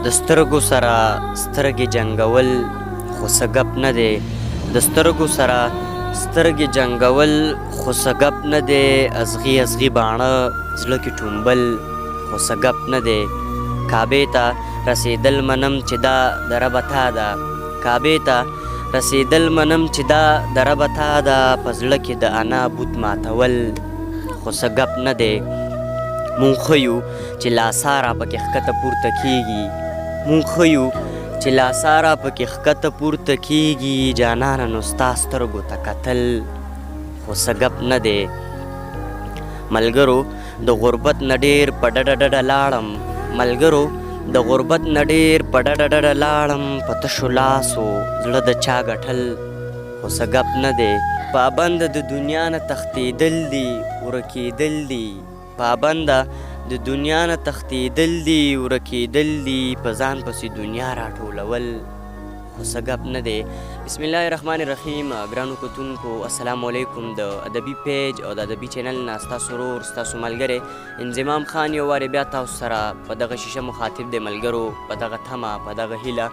د سترګو سره سترګې جنګول خو څه ګپ نه دی، د سترګو سره سترګې جنګول خو څه ګپ نه دی، ازغي ازغي باڼه زړه کې ټومبل خو څه ګپ نه دی، کعبې ته رسېدل منم چې دا د رب عطا ده، کعبې ته رسېدل منم چې دا د رب عطا ده، په زړه کې د انا بوت ماتول خو څه ګپ نه دی. مونږ ښه یو چې لا ساه را پکې ښکته پورته کېږي، مونږ ښه یو چې لا ساه را پکې ښکته پورته کېږي، جانانه نو ستا سترګو ته کتل خو څه ګپ نه دی. ملګرو د غربت نه ډېر په ډډه ډډه لاړم، ملګرو د غربت نه ډېر په ډډه ډډه لاړم، په تشو لاسو زړه د چا ګټل خو څه ګپ نه دی. پابنده د دنیا نه تښتېدل دي ورکېدل دي، پابنده د دنیا نه تښتېدل دي ورکېدل دي، په ځان پسې دنیا راټولول خو څه ګپ نه دی. بسم الله الرحمن الرحیم. ګرانو کتونکو السلام علیکم. د ادبي پیج او د ادبي چینل نه ستاسو ورور ستاسو ملګری انضمام خان یو وارې بیا تاسو سره په دغه شیشه مخاطب دی. ملګرو په دغه تمه په دغه هیله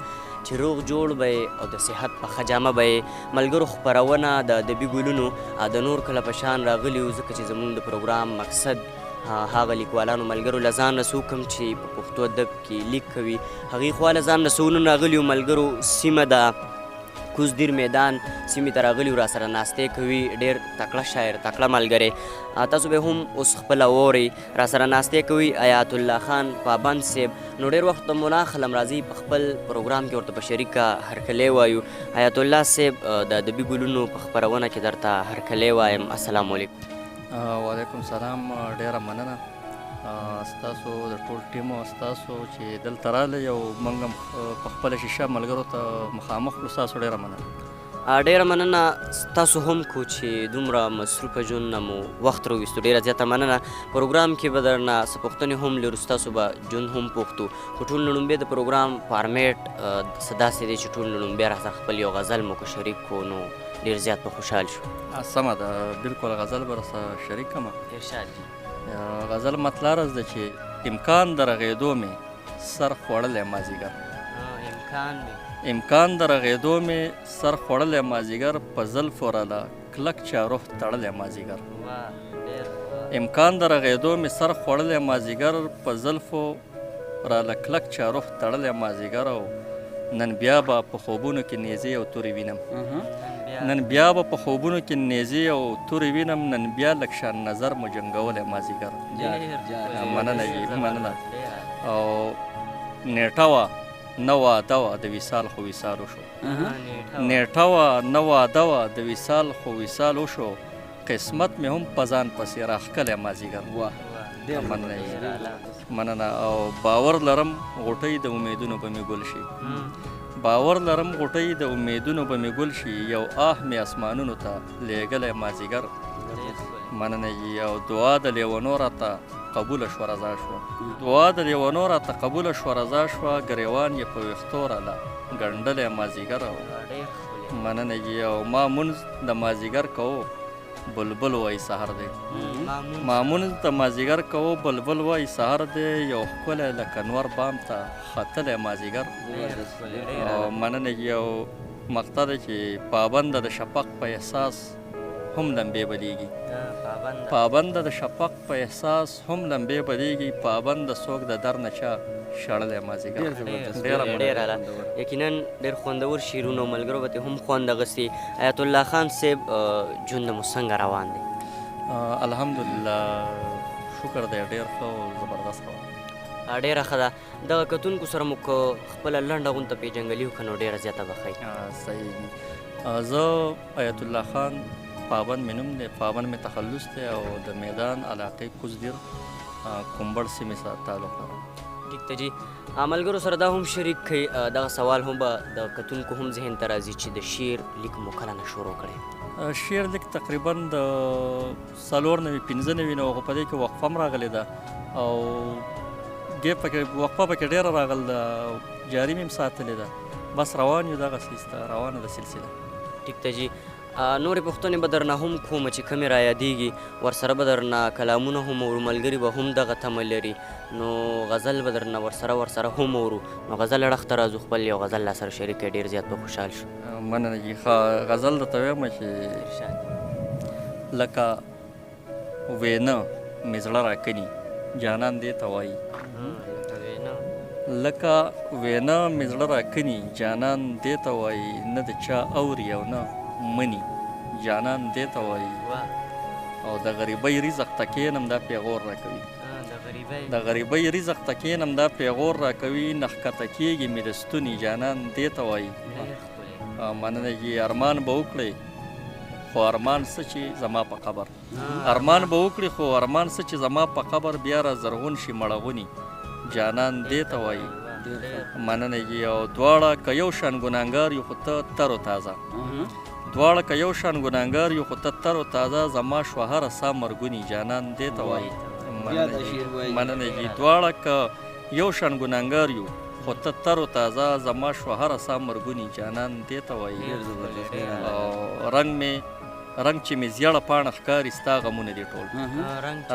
چې روغ جوړ به یې او د صحت په ښه جامه به یې. ملګرو خپرونه د ادبي ګلونو د نور کله په شان راغلي یو، ځکه چې زموږ د پروګرام مقصد هغه لیکوالانو ملګرو له ځان رسو کوم چې په پښتو ادب کې لیک کوي، هغې خوا له ځان رسو نن راغلي یو. ملګرو سیمه ده کوز دیر میدان سیمې ته راغلي یو، راسره ناستی کوي ډېر تکړه شاعر تکړه ملګری، تاسو به هم اوس خپله واورئ. راسره ناستی کوي حیات الله خان پابند صاحب. نو ډېر وخت مو نه اخلم، راځئ په خپل پروګرام کې ورته په شریکه هرکلی وایو. حیات الله صاحب د ادبي ګلونو په خپرونه کې درته هرکلی وایم. السلام علیکم. وعلیکم سلام. ډېره مننه ستاسو د ټول ټیم او ستاسو چې دلته راغلی او موږ هم په خپله شیشه ملګرو ته مخامخ کړو. ستاسو ډېره مننه. ډېره مننه ستاسو هم کو چې دومره مصروفه ژوند نه مو وخت راویستو، ډېره زیاته مننه. پروګرام کې به درنه څه پوښتنې هم لرو، ستاسو به ژوند هم پوښتو، خو ټول لومبی د پروګرام فارمیټ څه داسې دی چې ټول لومبی راسره خپل یو غزل مو که شریک کړو نو ډېر زیات به خوشحال شو. سمه ده، بالکل غزل به راسره شریک کړم. ارشاد جي. غزل مطلع رز ده چې امکان د رغېدو مې سر خوړلی مازیګر. امکان مې امکان د رغېدو مې سر خوړلی مازیګر، په زلفو راله کلک چا روح تړلی مازیګر. امکان د رغېدو مې سر خوړلی مازیګر، په زلفو راله کلک چا روح تړلی مازیګر. او نن بیا به په خوبونو کې نیزې او تورې وینم، نن بیا به په خوبونو کې نیزې او تورې وینم، نن بیا لږ شان نظر مو جنګولی مازیګر. مننه جي، مننه. او نیټه وه نه واده وه د وصال خو وصال وشو، نیټه وه نه واده وه د وصال خو وصال وشو، قسمت مې هم په ځان پسې راښکلی مازیګر. مننه مننه. او باور لرم غوټۍ د امیدونو به مې ګل شي، باور لرم غوټۍ د امیدونو به مې ګل شي، یو آه مې اسمانونو ته لېږلی مازیګر. مننه جي. او دعا د لیونو راته قبوله شوه رضا شوه، دعا د لیونو راته قبوله شوه رضا شوه، ګریوان یې په ویښتو راله ګنډلی مازیګر. او مننه جي. او ما مونځ د مازیګر کوو بلبل وایي سهار دی، ما مونځ د مازیګر کوو بلبل وایي سهار دی، یو ښکلی لکه نور بام ته ختلی مازیګر. او مننه جي. او مقطع ده چې پابنده د شفق په احساس هم لمبې بلیږي، پابنده د شفق په احساس هم لمبې بلیږي، پابنده څوک د در نه چا شړلی مازیګر. ډېر اعلی، یقینا ډېر خوندور شعرونه او ملګرو به ترې هم خوند اخیستی. حیات الله خان صاحب ژوند مو څنګه روان دی؟ الحمدلله شکر دی، ډېر ښه او زبردست روان دی. ډېره ښه ده. دغه کتونکو سره مو که خپله لنډه غونته پېژنګلي وکړه نو ډېره زیاته به ښه وي. صحیح. زه حیات الله خان پابند مې نوم دی، پابند مې تخلص دی او د میدان علاقې کوز دیر کومبړ سیمې سره تعلق لرم. ټیک ته جي. ملګرو سره دا هم شریک کړئ، دغه سوال هم به د کتونکو هم ذهن ته راځي چې د شعر لیک مو کله نه شروع کړی؟ شعر لیک تقریبا د 94 95 نه، خو په دې کې وقفه هم راغلې ده او ګیپ پکې وقفه پکې ډېره راغلې ده، جاري مې هم ساتلې ده، بس روان یو دغسې روانه ده سلسله. ټیک ته جي. نورې پوښتنې به درنه هم کوم چې کومې رایادېږي، ورسره به درنه کلامونه هم اورو، ملګري به هم دغه تمه لري، نو غزل به درنه ورسره هم اورو. نو غزل اړخ ته راځو، خپل یو غزل لا سره شریک کړئ، ډېر زیات به خوشحال شو. مننه جي. ښه غزل درته وایم چې لکه وینه مې زړه راکني جانان دې ته وایي، لکه وینا مې زړه راکني جانان دې ته وایي، نه د چا اوري او نه مني جانان دې ته وایي، او د غریبۍ رزق ته کښېنم دا پیغور راکوي، د غریبۍ رزق ته کښېنم دا پیغور راکوي، نه ښکته کېږي مې د ستوني جانان دې ته وایي. مننه جي. ارمان به وکړئ خو ارمان څه چې زما په قبر، ارمان به وکړي خو ارمان څه چې زما په قبر بیا را زرغون شي مړغوني جانان دې ته وایي. مننه جي. او دواړه که یو شان ګناهګار یو خو ته تر و تازه، دواړه که یو شان ګناهګار یو خو ته تر و تازه، زما شوه هره سا مرګوني جانان دې ته وایي. مننه جي. دواړه که یو شان ګناهګار یو خو ته تر و تازه، زما شوه هره سا مرګوني جانان دې ته وایي. او رنګ چې مې زیړه پاڼه ښکاري ستا غمونه دي ټول،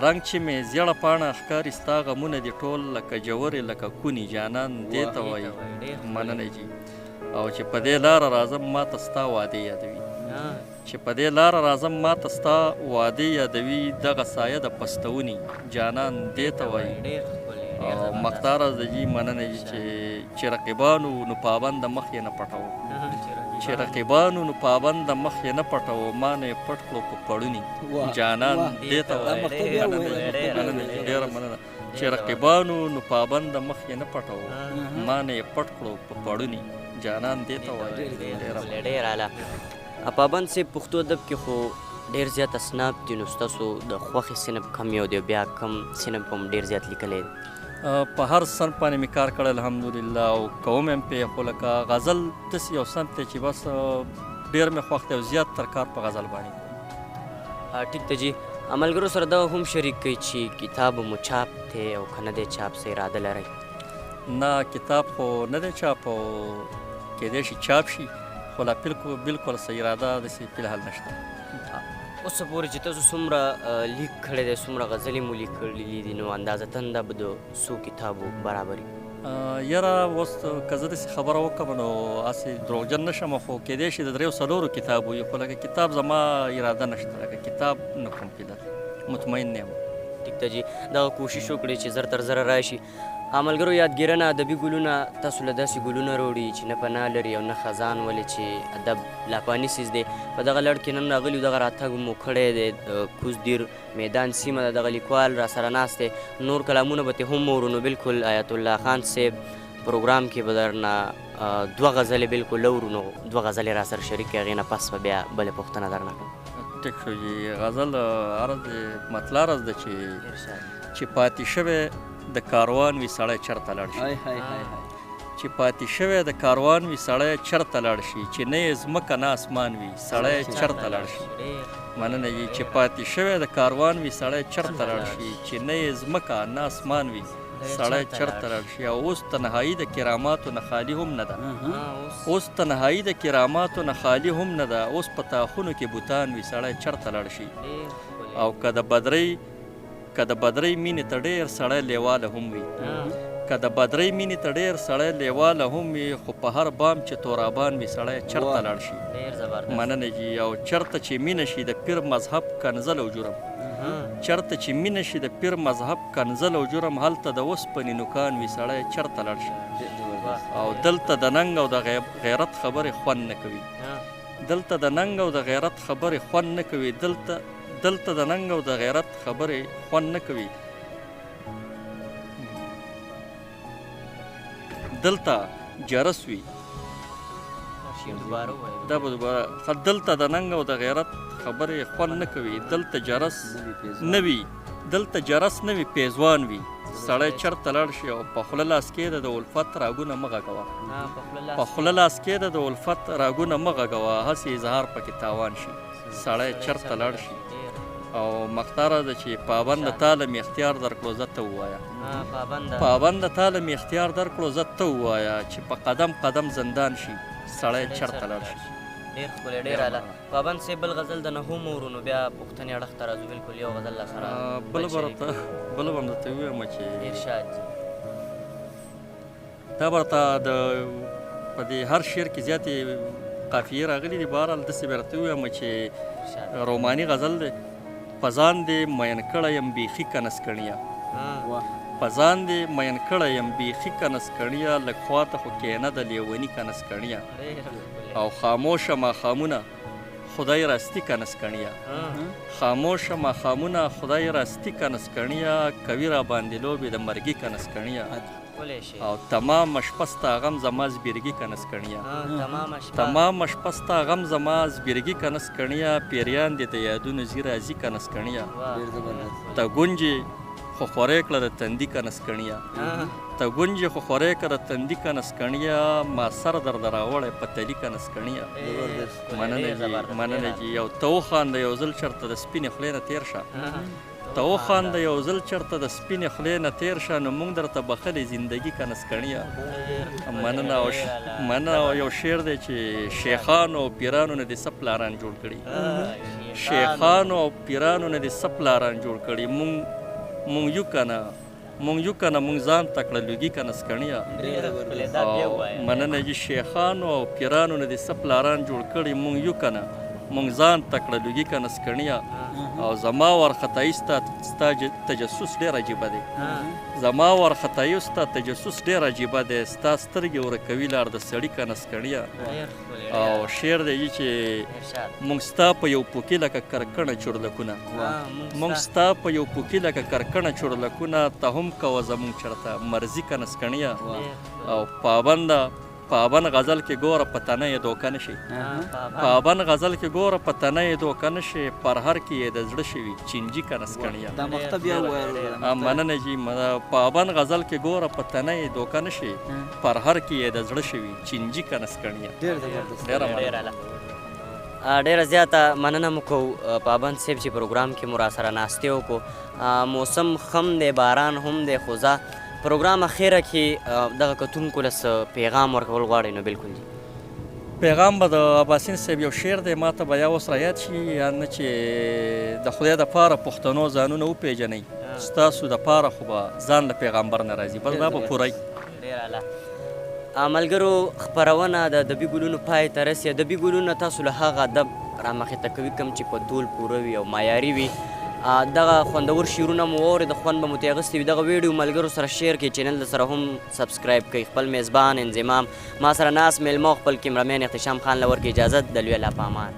رنګ چې مې زیړه پاڼه ښکاري ستا غمونه دي ټول، لکه جورې لکه کوني جانان دې ته وایي. مننه جي. او چې په دې لاره راځم ما ته ستا وعدې یادوي، چې په دې لاره راځم ما ته ستا وعدې یادوي، دغه سایه د پستوني جانان دې ته وایي. او مختار جي مننه جي چې رقیبانو نو پابند مخ یې نه پټوو، چې رقیبانو نو پابند مخ یې نه پټوو، ما نه یې پټ کړو په پړوني جانان دې ته وایي. مننه جي، ډېره مننه. چې رقیبانو نو پابند مخ یې نه پټوو، ما نه یې پټ کړو په پړوني جانان دې ته وایي. ډېر اعلی. پابند صاحب، پښتو ادب کې خو ډېر زیات اصناف دي، نو ستاسو د خوښې صنف کم یو دی، بیا کم صنف هم ډېر زیات لیکلی دی؟ په هر صنف باندې مې کار کړی الحمدلله، او کوم هم پې، خو لکه غزل داسې یو صنف دی چې بس ډېر مې خوښ دی او زیات تر کار په غزل باندې کوم. ټیک دی جي. ملګرو سره دغه هم شریک کړئ چې کتاب مو چاپ دی او که نه دی چاپ، څه اراده لرئ؟ نه، کتاب خو نه دی چاپ او کېدای شي چاپ شي، خو لا بالکل څه اراده داسې فی الحال نشته. اوس پورې چې تاسو څومره لیک کړی دی، څومره غزلې مو لیک کړلې دي، نو اندازتاً دا به د څو کتابو برابر وي؟ یاره اوس که زه داسې خبره وکړم نو هسې دروغجن نه شم، خو کېدای شي د دریو څلورو کتابو وي، خو لکه کتاب زما اراده نشته، لکه کتاب نه کوم فی الحال، مطمئن نه یم. ټیک ده جي، دغه کوشش وکړئ چې زر تر زره راشي. ملګرو یادګیرنه ادبي ګلونه تاسو له داسې ګلونه راوړي چې نه پناه لري او نه خزان، ولې چې ادب لاپاني څیز دی. په دغه لړ کې نن راغلي دغه راتګ مو کړی دی، کوز دیر میدان سیمه ده، دغه لیکوال را سره ناست دی، نور کلامونه به ترې هم اورو. نو بالکل آیت الله خان صاحب پروګرام کې به درنه دوه غزلې بالکل اورو، نو دوه غزلې را سره شریک کړئ، هغې نه پس به بیا بله پوښتنه درنه کوم. ټیک شو جي. غزل عرض مطلع عرض ده چې پاتې شوی د کاروان وي سړی چرته لاړ شي، چې پاتې شوی د کاروان وي سړی چرته لاړ شي، چې نه یې ځمکه نه اسمان وي سړی چرته لاړ شي. مننه جي. چې پاتې شوی د کاروان وي سړی چرته لاړ شي، چې نه یې ځمکه نه اسمان وي سړی چرته لاړ شي. او اوس تنهایی د کراماتو نه خالي هم نه ده، اوس تنهایی د کراماتو نه خالي هم نه ده، اوس په تاخونو کې بوتان وي سړی چرته لاړ شي. او که د بدرۍ مینې ته ډېر سړی لیواله هم وي، که د بدرۍ مینې ته ډېر سړی لیواله هم وي، خو په هر بام چې تورابان وي سړی چرته لاړ شي. مننه جي. او چرته چې مینه شي د پیر مذهب کنځل او جرم، چرته چې مینه شي د پیر مذهب کنځل او جرم، هلته د اوسپنې نوکان وي سړی چرته لاړ شي. او دلته د ننګ او د غیرت خبرې خوند نه کوي، دلته د ننګ او د غیرت خبرې خوند نه کوي، دلته د ننګ او د غیرت خبرې خوند نه کوي، دلته جرس وي. دا به دوباره. دلته د ننګ او د غیرت خبرې خوند نه کوي، دلته جرس نه وي، دلته جرس نه وي پیزوان وي سړی چرته لاړ شي. او په خوله لاس کېده د الفت راګونه مه غږوه، په خوله لاس کېده د الفت راګونه مه غږوه، هسې اظهار پکې تاوان شي سړی چرته لاړ شي. او مختاره ده چې پابند تا له مې اختیار درکړو زه ته ووایه، پابند تا له مې اختیار درکړو زه ته ووایه، چې په قدم قدم زندان شي سړی چرته لاړ شي. ډېر ښکلی، ډېر اعلی. پابند صاحب، بل غزل د نه هم اورو، نو بیا پوښتنې اړخ ته راځو. بالکل، یو غزل لا سره بل به راته، بل به هم درته ووایم چې ارشاد. دا به راته د په دې هر شعر کې زیاتې قافیې راغلي دي. بهرحال، داسې به راته ووایم چې روماني غزل دی. په ځان دې مین کړی یم بیخي کنسکڼیه، په ځان دې مین کړی یم بیخي کنسکڼیه، لږ خواته خو کینه د لیوني کنسکڼیه، او خاموشه ماښامونه خدای راستي کنسکڼیه، خاموشه ماښامونه خدای راستي کنسکڼیه، کوي را باندې لوبې د مرګي کنسکڼیه، او تمامه شپه ستا غم زما زبیرګي کنسکڼیه، تمامه شپه ستا غم زما زبیرګي کنسکڼیه، پیریان دې د یادونو ځي راځي کنسکڼیه، ته ګونجې خو خورې کړه د تندي کنسکڼیه، ته ګونجې خو خورې کړه د تندي کنسکڼیه، ما سر درته راوړی په تلي کنسکڼیه. مننه جي، مننه جي. یو ته وخانده یو ځل چېرته د سپینې خولې نه تېر شه، ته وخانده یو ځل چېرته د سپینې خولې نه تېر شه، نو موږ درته بخښلې زندګي کنسکڼیه. مننه او مننه. او یو شعر دی چې شیخانو او پیرانو نه دې څه پلاران جوړ کړي، شیخانو او پیرانو نه دې څه پلاران جوړ کړي، مونږ یو کنه، مونږ یو کنه، مونږ ځان ته کړه لوګي کنه سکڼیا. مننه جي. شیخانو او پیرانو نه دې څه پلاران جوړ کړي، مونږ یو کنه، مونږ ځان ته کړه لوګي کنه سکڼیا. او زما وارخطایي ستا تجسس ډېر عجیبه دی، زما وارخطایي ستا تجسس ډېر عجیبه دی، ستا سترګې ورکوي لار د سړي کنه سکڼیا. او شعر دی چې مونږ ستا په یو پوکي لکه کرکڼه چورلکونه، مونږ ستا په یو پوکي لکه کرکڼه چورلکونه، ته هم کوه زمونږ چرته مرضي کنه سکڼیا. او پابنده پابند غزل کې ګوره په تنه یې دوکه نه شي، پابند غزل کې ګوره په تنه یې دوکه نه شي، پرهر کې یې د زړه شوي چینجي کنه سکڼیا. دا مقطع بیا ووایه. مننه جي. پابند غزل کې ګوره په تنه یې دوکه نه شي، پرهر کې یې د زړه شوي چینجي کنه سکڼیا. ډېر زبردست. ډېره مننه. ډېره زیاته مننه مو کوو پابند صاحب چې پروګرام کې مو راسره ناستې وکړو. موسم ښه هم دی، باران هم دی، خو ځه پروګرام اخیره کې دغه کتونکو له څه پیغام ورکول غواړئ نو بالکل دي. پیغام به د اباسین صاحب یو شعر دی، ما ته به یا اوس را یاد شي یا نه، چې د خدای دپاره پښتنو ځانونه وپېژنئ، ستاسو دپاره خو به ځان له پیغامبر نه راځي، بس دا به پوره. ډېر اعلی. ملګرو، خپرونه د ادبي ګلونو پای ته رسي. ادبي ګلونه تاسو له هغه ادب رامخې ته کوي کوم چې په تول پوره وي او معیاري وي. دغه خوندور شعرونه مو واورېده، خوند به مو ترې اخیستی وي. دغه ویډیو ملګرو سره share کړئ، چینل سره هم subscribe کړئ. خپل میزبان انضمام، ما سره ناست مېلمه، خپل کیمرامین احتشام خان له ورکړئ اجازت. د لوی الله په امان.